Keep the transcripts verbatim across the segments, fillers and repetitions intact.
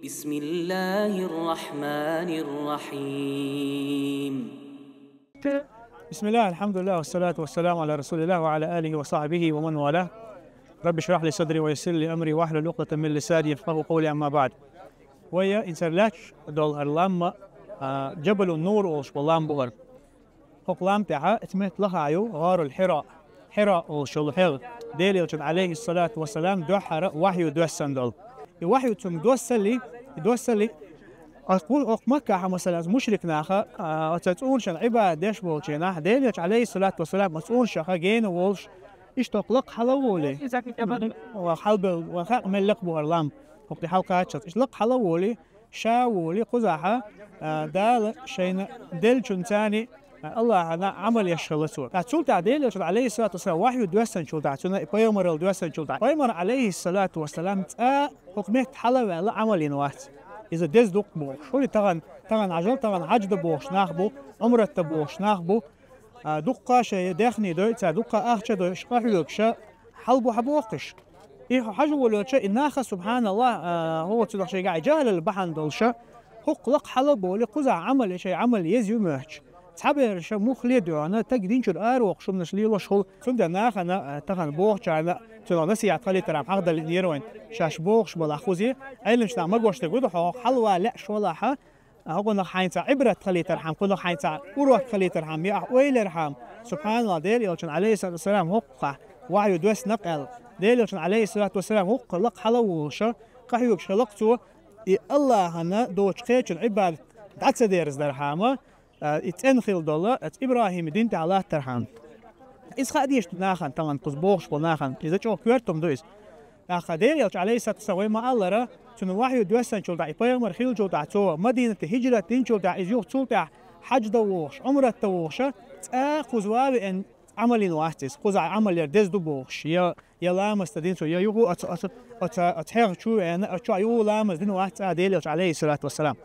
بسم الله الرحمن الرحيم. بسم الله، الحمد لله، والصلاة والسلام على رسول الله وعلى آله وصحبه ومن والاه. رب اشرح لي صدري ويسر لي أمري واحلل عقدة من لساني يفقهوا قولي، أما بعد. Вай, инсар лач дол хар лам, а, Джабалун Нур олуш бо лам бу хар. Хокх лам тӀехьа эцмет лаха ю гӀарул Хьира. Хьира олуш йолу хьел. Делан Элчан, алейхиссалату вассалам, дуьххьара вахью доьссан долу. И вахью цунна доссали, и доссали, оцу, оцу Маккахьа, масала, оцу мушрик наха, а, оцу цӀунашна Ӏибадат деш болчу нах, Делан Элча, алейхиссалату вассалам, оцу цӀунашаха гена волуш, иштта хӀокху лакха хьала волий? Ва хьалбел, ва хьакъ мел лекха бу хар лам. ХӀокху тӀе хьалкхаччалц. Иштта лакха хьала волий? Ша волий кхузахьа, а, Дала шайна деллачун царни, а, Аллахьана Ӏамал еш хилла цо. Ткъа цул тӀаьхьа Делан Элчана, алейхиссалату вассалам, вахью доьссанчул тӀаьхьа, цуьнан и пайхамаралла доьссанчул тӀаьхьа, пайхамар, алейхиссалату вассалам, цкъа хӀокху метта хьала ваьлла Ӏамал йина вац. Иза деза ду-кх бохуш. ХӀунда тахана, тахана хьажал, тахана хьаьж дан бохуш нах бу, Ӏумрат дан бохуш нах бу. А, дуккха шайн дехний дой, цара дуккха ахча дой, ша къахьоьгуша, хьал бу хьан бохуш. И хьажа волча и наха, субханаллах, а, хӀокху цунах шайгахь и жахӀалалла бахьана долуша, хӀокху лакха хьала болий, кхузахь Ӏамал, шайн Ӏамал еза ю моьттуш. Цхьаберша муххале а доьгӀна, стаг динчуьра аравоккхуш хӀуманаш лелош хуьлу. Цундела нахана, а, тахана бохучарна, цунах насихьат хилийтархьама хьахдаллинера вайн, шаьш бохуш балахь кхузий, Ӏеламчу наха магош дерг ду хьо, хьалаван лаьаш валахьа, а, хӀокхунах хьайна цхьа Ӏибрат хилийтархьама, кхунах хьайна цхьа урок хилийтархьама, я ахь ойла ярхьама, субханаллах, Делан Элчана, алейхиссалату вассалам, хӀокхахь вахью доьссина-кх аьлла. Делан Элчана, алейхиссалату вассалам, хӀокху лакха хьала волуша, къахьоьгуш хилла-кх цо, и Аллахьана доцучу кхечун Ӏибадат дӀа ца дерзадархьама, а, и цӀена хилла долу, оцу ИбрахӀиман дин тӀехь латтархьама. Иза хаа дезаш ду нахана, тахана кхуза бохуш болу нахана, иза чӀогӀа коьрта хӀума ду иза. ТӀаккха Делан Элча, алейхиссалату вассалам, вай ма-аллара, цуьнан вахью доьссанчул тӀаьхьа, и пайхамар хиллачул тӀаьхьа, цо Мадинате хӀижрат динчул тӀаьхьа, иза юха цул тӀаьхьа хьаьж дан вохуш, Ӏумрат дан вохуша, цкъа кхуза ван а веана, Ӏамал йина вац иза. Кхузахь Ӏамал яр деза ду бохуш, я, я ламаз дан дина цо, я юха оцу, оцу, оцу, оцу хьегӀа чу а веана, оцу чохь юха ламаз дина вац цкъа Делан Элча, алейхиссалату вассалам.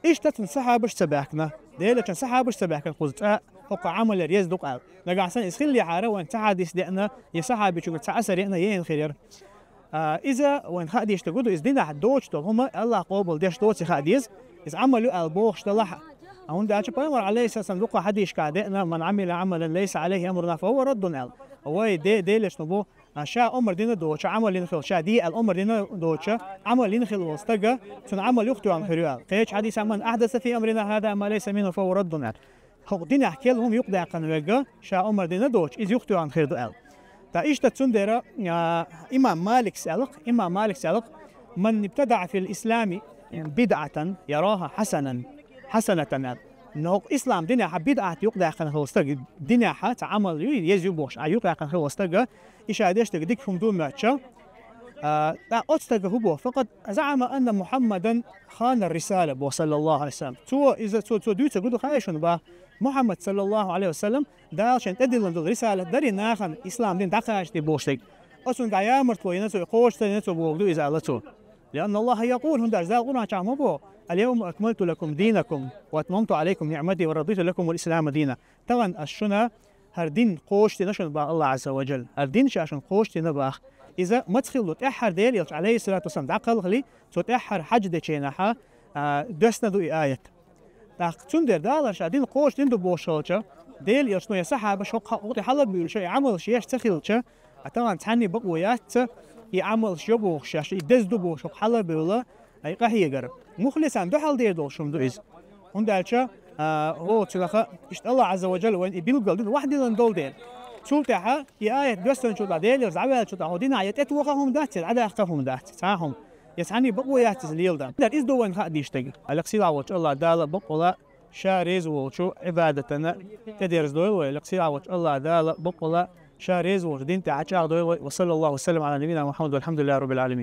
Иштта цуьнан сахьабаш ца баьхкина, Делан Элчан сахьабаш ца баьхкина кхуза цкъа хӀокху Ӏамал яр еза ду-кх аьлла. Нагахь санна иза хиллехьара, вайн цхьа хьадис деана, я сахьабичуьнга цхьа асар еана, я ена хир яра. А, иза вайн хаа дезаш дерг ду, иза динахь доцуш долу хӀума Аллахь къобал деш доций хаа деза, иза Ӏамал ю аьлла бохуш далахь а. А, хӀунда аьлча пайхамар, алейхиссалам, дуккха хьадисашкахь деана, «Ман Ӏамила Ӏамалан лайса Ӏалайхи амруна фа хӀува раддун», аьлла. Вай де-, Делан Элчано бу, а, ша омра дина доцуша Ӏамал йина хилла, ша де аьлла омра дина доцуша Ӏамал йина хилла волу стага, цуьнан Ӏамал юхатоьхна хир ю аьлла. Кхечу хьадисехь, «Ман ахьдаса фи амрина хӀаза ма лайса минху фа хӀува раддун», аьлла. ХӀокху динехь керла хӀума юхадаьккхина верг, ша омра дина доцуша, иза юхатоьхна хир ду аьлла. Ткъа иштта цундела, а, имам Маликс аьлла-кх, имам Маликс аьлла-кх: «Ман ибтадаӀа фил ислами бидӀатан ярахӀа хьасанан, хьасанатан», аьлла. Но хӀокху ислам динехь бидӀат юхадаьккхина хилла стаг, динехь цхьа Ӏамал ю, еза ю бохуш, а юхадаьккхина хилла стага, и ша деш дерг дика хӀума ду моьттуша, а, тӀаккха оцу стага хӀун боху? «Факъад заӀама анна Мухьаммадан хана рисала», боху, саллаллаху Ӏалайхи ва саллам. Цо иза, цо, цо дуьйцург хӀун ду хаьий шуна боху? Мухьаммад, саллаллаху Ӏалайхи ва саллам, Дала шайна тӀедиллина долу рисалат дарий нахана ислам дин дӀакхачадий бохуш дерг. Оцуьнга ямартло йина цо, кхочушдина цо бохург ду иза аьлла цо. «Лианна Аллаха якъул», хӀунда аьлча Дала Къуръан чохь ма боху: «Ал-явма акмалту лакум динакум ва атмамту Ӏалайкум ниӀмати ва радиту лакумул ислама дина». Тахана ас шуна хӀара дин кхочушдина шуна боху Аллах Ӏазза ва Джалла. ХӀара дин ша шуна кхочушдина боху. Иза маца хилла ду? ТӀаьххьара Делан Элча, Ӏалайхиссалату вассалам, дӀакхалхале, цо тӀаьххьара хьаьж дечу хенахь, а, доьссина ду и аят. ТӀаккха цундела Дала ша дин кхочушдина ду бохуш хилча, Делан Элчано я сахьабаш хӀокху, хӀокху тӀе хьала а буьйлуш, и Ӏамалш еш ца хилча, а тахана цхьаьнний бакъо яц ца, и Ӏамалш йо бохуш, ша и деза ду бохуш хӀокху хьала а бевлла, а и къахьегар. Муххале царна дуьхьал дер долуш хӀума ду иза. ХӀунда аьлча, а, хӀокху цуьнан иштта Аллах Ӏазза ва Джалла вайна и билггал дина вахь диллина долу дела. Цул тӀаьхьа и аят доьссанчул тӀаьхьа, Делан Элча дӀаваьллачул тӀаьхьа хӀокху динехь я тӀетоха хӀума дац, я дӀадаха хӀума дац, цхьа а хӀума. Я цхьаьнний бакъо яц иза леладан. Иза ду вайна хаа дезаш дерг. Лекха сийлахь волчу Аллах Дала бакъволу ша реза волчу Ӏибадатана тӀедерзадойла вай. Лекха сийлахь волчу Аллах Дала бакъволу ша реза волчу дин тӀехь чӀагӀдойла вай. Ва саллаллаху ва саллам Ӏала набийина Мухьаммад, валхьамдулиллахи раббил Ӏаламин.